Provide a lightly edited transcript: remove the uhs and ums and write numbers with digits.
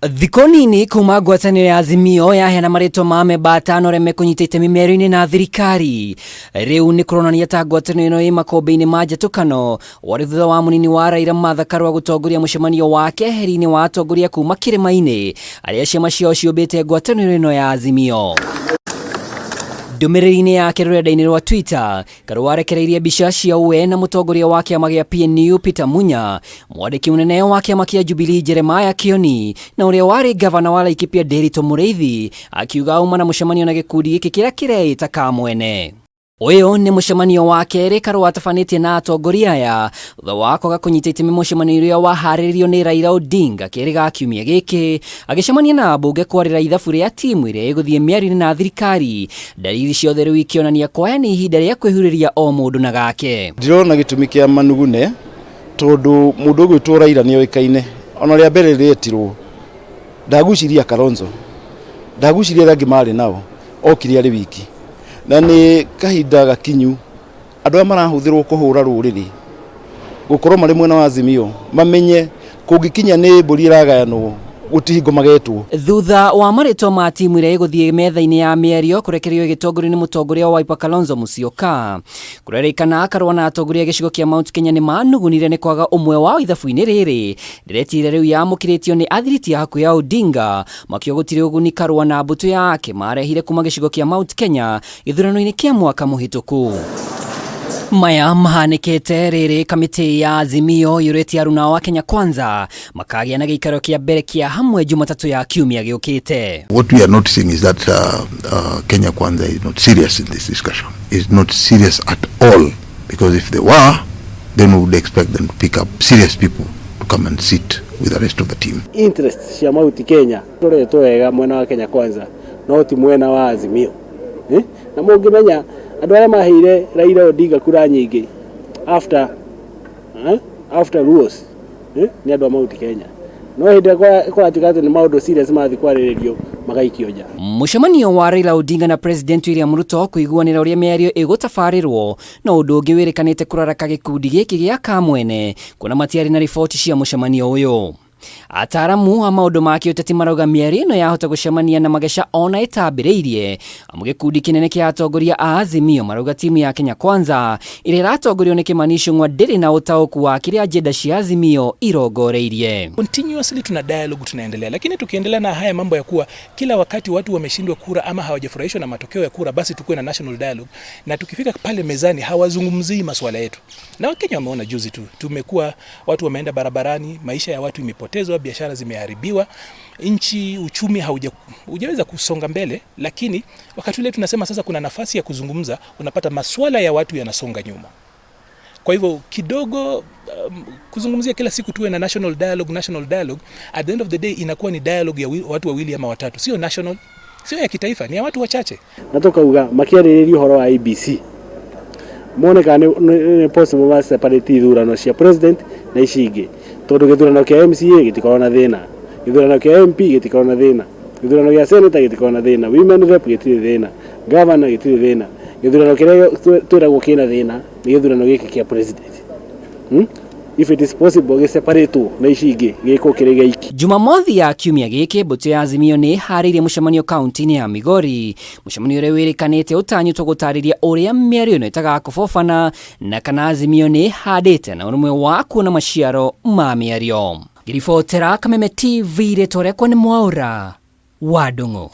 Thikũ nini kuma ngwatanĩro ya Azimio yaheana marĩtwa ma amemba atano arĩa mekũnyita itemi mĩario-inĩ na thirikari. Rĩu nĩ kũronania ta ngwatanĩro ĩno ĩ makũmbĩ-inĩ ma njatũkano warĩ thutha wa mũnini wa Raila Martha Karua gũtongoria mũcemanio wa keheri-inĩ wa atongoria kuma kĩrĩma-inĩ arĩa ciama ciao ciũmbĩte ngwatanĩro ĩno ya Azimio. Ndũmĩrĩri-inĩ yake rũrenda-inĩ rwa Twitter, Karua arekereirie mbica cia we na mũtongoria wa kĩama gĩa PNU Peter Munya, mwandĩki mũnene wa kĩama kĩa Jubilee Jeremiah Kioni na ũrĩa warĩ gavana wa Laikipia Ndiritu Mũrĩithi, akiuga auma na mũcemanio na gĩkundi gĩkĩ kĩrĩa kĩreĩta Kamwene. Ũyũ nĩ mũcemanio wa kerĩ Karua atabanĩtie na atongoria aya thutha wa kwaga kũnyita itemi mũcemanio ũrĩa waharĩrĩirio nĩ Raila Odinga kerĩ ga kiumia gĩkĩ agĩcemania na ambunge kwarĩra ithabu rĩa timu ĩrĩa ĩgũthiĩ mĩario-inĩ na thirikari. Ndariri ciothe rĩu ikĩonania kwaya nĩ ihinda rĩa kwĩhurĩria o mũndũ na gake. Ndirona gĩtũmi kĩa manugune tondũ mũndũ ũgwĩtwo Raila nĩ oĩkaine ona rĩa mbere rĩetirwo ndaguciria Kalonzo ndaguciria arĩa angĩ marĩ nao okire arĩ wiki na nĩ kahinda gakinyu andũ aya marahũthĩrwo kũhũra rũrĩrĩ gũkorwo marĩ mwena wa Azimio mamenye kũngĩkinya nĩ mbũri ĩragayanwo gũtirĩ hingo magetwo. Thutha wa marĩtwa ma timu ĩrĩa ĩgũthiĩ metha-inĩ ya mĩario kũrekererio ĩgĩtongorio nĩ mũtongoria wa Wiper Kalonzo Musyoka, kũrerĩkana Karua na atongoria a gĩcigo kĩa Mount Kenya nĩ manugunire nĩ kwaga ũmwe wao ithabu-inĩ rĩrĩ. Ndereti ĩrĩa rĩu yamũkĩrĩtio nĩ athiriti a hakuhĩ a Odinga makiuga gũtirĩ ũguni Karua na mbũtũ yake marehire kuma gĩcigo kĩa Mount Kenya gĩthurano-inĩ kĩa mwaka mũhĩtũku. Maya mahanĩkĩte rĩrĩ kamĩtĩ ya Azimio yũrĩtie aruna wa Kenya Kwanza makagĩa na gĩikaro kĩa mbere kĩa hamwe Jumatatũ ya kiumia gĩũkĩte. What we are noticing is that Kenya Kwanza is not serious in this discussion. Is not serious at all, because if they were, then we would expect them to pick up serious people to come and sit with the rest of the team. Interest cia Mount Kenya turetwo wega mwena wa Kenya Kwanza no ti mwena wa Azimio. Na mũngĩmenya andũ arĩa maheire Raila Odinga kura nyingĩ after Luos, nĩ andũ a Mount Kenya. No hĩndĩ ĩrĩa kũratuĩka atĩ nĩ maũndũ serious mathiĩ kwarĩrĩrio magaikio nja. Mũcemanio wa Raila Odinga na President William Ruto kũiguanĩra ũrĩa mĩario ĩgũtabarĩrwo no ũndũ ũngĩ wĩrĩkanĩte kũraraka gĩkundi gĩkĩ gĩa Kamwene kuona matiarĩ na riboti cia mũcemanio ũyũ. Ataaramu a maũndũ ma kĩũteti marauga mĩario ĩno yahota gũcemania na mageca ona ĩtambĩrĩirie, amu gĩkundi kĩnene kĩa atongoria a Azimio marauga timu ya Kenya Kwanza ĩrĩa ĩratongorio nĩ Kimani Ichung'wa ndĩrĩ na ũtaũku wa kĩrĩa agenda cia Azimio irongoreirie. Continuously tuna dialogue tunaendelea, lakini tukiendelea na haya mambo ya kuwa kila wakati watu wameshindwa kura ama hawajafurahishwa na matokeo ya kura, basi tukuwe na national dialogue, na tukifika pale mezani hawazungumzii masuala yetu. Na Wakenya wameona juzi tu, tumekuwa watu wameenda barabarani, maisha ya watu imepotezwa, biashara zimeharibiwa, nchi uchumi haujaweza kusonga mbele, lakini wakati ule tunasema sasa kuna nafasi ya kuzungumza, unapata masuala ya watu yanasonga nyuma. Kwa hivyo kidogo kuzungumzia kila siku tuwe na national dialogue, national dialogue, at the end of the day inakuwa ni dialogue ya watu wawili ama watatu, sio national, sio ya kitaifa, ni ya watu wachache. Na tukauga makiarĩrĩria ũhoro wa IEBC mone kana nĩ possible ma separate ithurano cia president na ici ingĩ, tondũ gĩthurano kĩa MCA gĩtikoragwo na thĩna, gĩthurano kĩa MP gĩtikoragwo na thĩna, gĩthurano gĩa senator gĩtikoragwo na thĩna, women rep gĩtirĩ thĩna, governor gĩtirĩ thĩna. Gĩthurano kĩrĩa twĩragwo kĩna thĩna nĩ gĩthurano gĩkĩ kĩa president. If it is possible gĩseparatwo na ici ingĩ gĩkwo kĩrĩ gĩiki. Jumamothi ya kiumia gĩkĩ mbũtũ ya Azimio nĩ ĩharĩirie mũcemanio kaunti-inĩ ya Migori, mũcemanio ũrĩa wĩrĩkanĩte ũtanyĩtwo gũtarĩria ũrĩa mĩario ĩno ĩtagakũbobana na kana Azimio nĩ ĩhandĩte na ũrũmwe wa kuona maciaro ma mĩario. Ngĩribotera Kameme TV, rĩtwa rĩakwa nĩ Mwaũra wa Ndung'u.